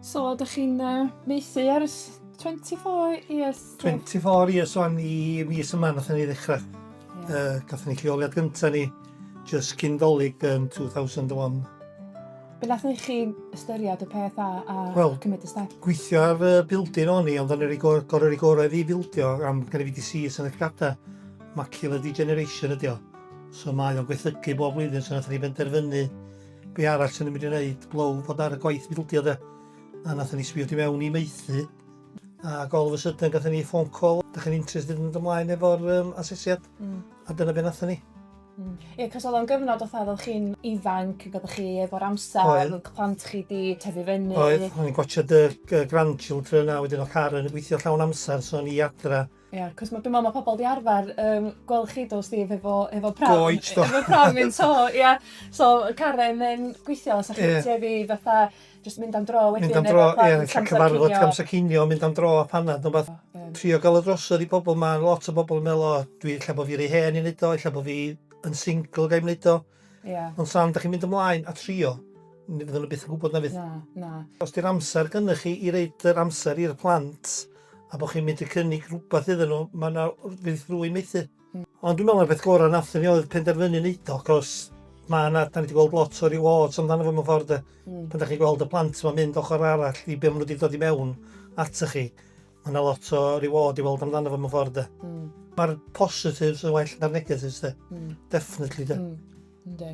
So, ydych chi'n maethu ers 24 years? 24 years o'n i mis yma nath ni ddechrau. Yeah. Gathon ni lleoliad gyntaf ni just cyn Dolig yn 2001. Be nath ni chi ystyried y peth a Wel, cymryd y step? Gweithio ar y building o'n i, ond o'n i'n gorau rhoi gorau i fi bildio am gen i fi disease yn y llgada. Macular degeneration ydi o. So mae o'n gwaethygu bob blwyddyn, so nath ni benderfynu be arall sy'n mynd i wneud blow fod ar y gwaith bildio de. A nath ni sbio di mewn i maethu. Ac all of a sudden gathon ni phone call, "Dych chi'n interested yn mynd ymlaen efo'r asesiad?" A dyna be nathon ni. Ie, cos oedd o'n gyfnod fatha oeddech chi'n ifanc, ac oeddech chi efo'r amser, oedd plant chi di tyfu fyny. Oedd, o'n i'n gwatsiad y grandchildren a wedyn oedd Karen yn gweithio llawn amser, so o'n i adra. Ie, cos dwi'n meddwl mae pobl di arfer gweld chi do, Steve, efo pram. Goets, do. Efo pram yn to, ie. So, Karen yn gweithio, sa chi'n tueddu fatha, just mynd am dro wedyn. Mynd am dro, ie, lle cyfarfod amser cinio, mynd am dro a panad, neu beth. Trio gael y drosodd i bobl, mae lot o bobl yn meddwl, "O, dwi ella bod fi rhy hen i wneud o, ella bod fi yn single gael wneud o." Ond tan da chi'n mynd ymlaen a trio, ni fydden nhw byth yn gwybod na fydd. Na, na. Os di'r amser gynnych chi i roid yr amser i'r plant a bod chi'n mynd i cynnig rhywbeth iddyn nhw, mae yna fydd rhywun maethu. Ond dwi'n meddwl mae'r peth gorau nathon ni oedd penderfynu wneud o, cos mae yna, da ni wedi gweld lot o rewards amdano fo mewn ffordd de. Pan da chi'n gweld y plant ma'n mynd ochr arall i be maen nhw wedi dod i mewn atoch chi, mae yna lot o reward i weld amdano fo mewn ffordd de. Mae'r positives yn well na'r negatives de. Definitely de. Yndi.